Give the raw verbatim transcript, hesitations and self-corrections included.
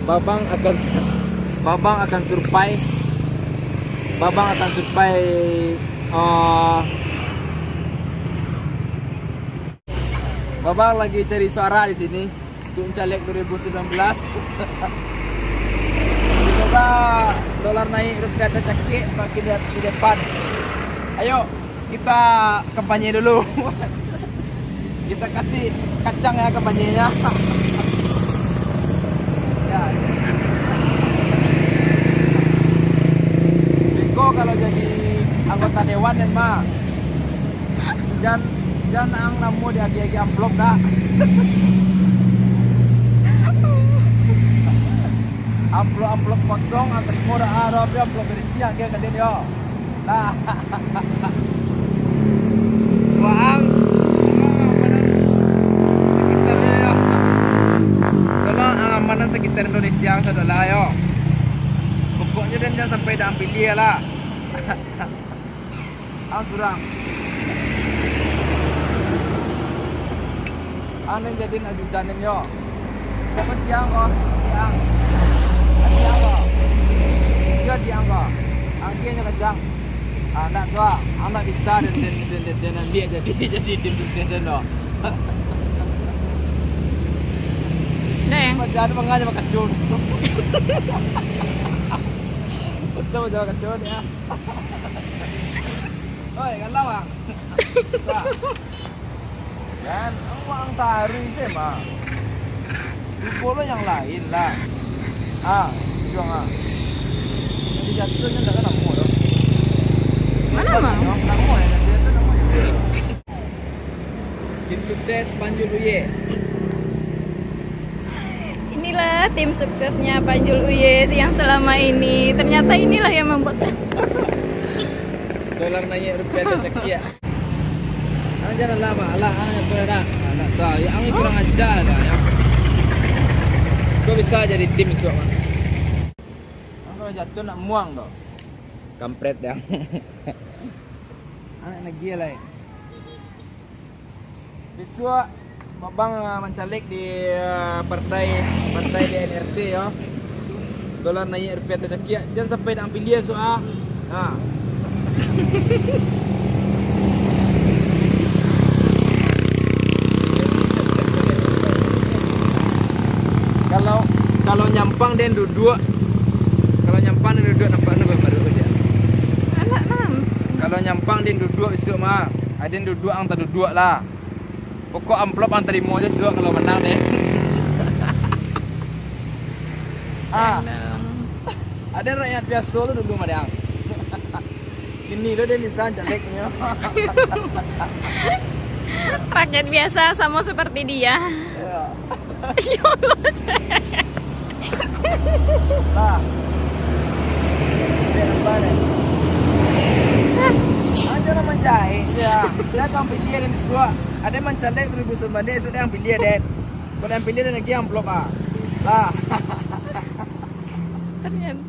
Babang akan, Babang akan survei. Babang akan survei, eh, Babang lagi cari suara di sini untuk caleg dua ribu sembilan belas. Semoga dolar naik, rupiah tacakiak makin di, di depan. Ayo, kita kampanye dulu. Kita kasih kacang ya kampanyenya. Ya. Beko kalau jadi anggota dewan, den mah. Jan, jan ang namo di agi-agi amplop dak. Amplop-amplop kosong ang tarimo dak, ado apo amplop berisi ang agiah ka den yo. Nah. Waang, waang amanah sakitar yo. Tolong ang amanah sakitar Indonesia ang sadolah yo. Pokoknyo den jan sampai dak ampilia lah. Ang surang. Ang nan jadiin ajudan den yo. Pokok siang ko, siang. Siang ko. Iyo siang ko. Angkianyo kacang. Ah, ndak tu ah. Ang ndak bisa den, den, den, den, den ambiak jadi, jadi tim sukses den doh. Dah, yang. Baca tu manganya bakacun. Betul baca bakacun ya. Oi, kalau ah. Nah. Kan, ang taruih se mah. Cubo lo yang lain lah. Ah, suang ah. Jadi jatuhnyo ndak kan namo doh. Mana, Mang? Namo ya, jatuh namo ya. Tim sukses Panjul Uye. Inilah tim suksesnya Panjul Uye yang selama ini. Ternyata inilah yang membuat dolar naik, rupiah tacakiak. Ang jan alah, Mak. Alah, ang jan alah. Anak tau. Ya, ang kurang aja lah, ya. Kok bisa jadi tim isuak, Mak? Ang kalau jatuh nak muang tu. Kampret, ya. Anak lagi lah, ya. Bisuak, Babang, ah, mancaleg di, ah, partai, partai di N R T, yo. Dolar naik, rupiah tacakiak. Jan sampai dak ampilia, suak, ah. Ha. Kalau, kalau nyampang den duduak, kalau nyampang den duduak, nampak tu baru dia. Anak nam. Kalau nyampang den duduak bisuak mah, aden duduak ang taduduak lah. Pokok amplop ang tarimo se suak kalau manang deh. Ah. Tenang. Ado rakyat biaso tu dulu mah, Dang. Kini lo den bisa calegnyo. Rakyat biasa sama seperti dia. Ya. Ya Allah. Lah. Dia nampak deh. Aja lah manjahit dia. Dia kan pilih den suak. Ado mancaleg dua ribu sembilan belas, esok den pilih den. Kalau den pilih den agiah amplop ah. Lah. Ternyata.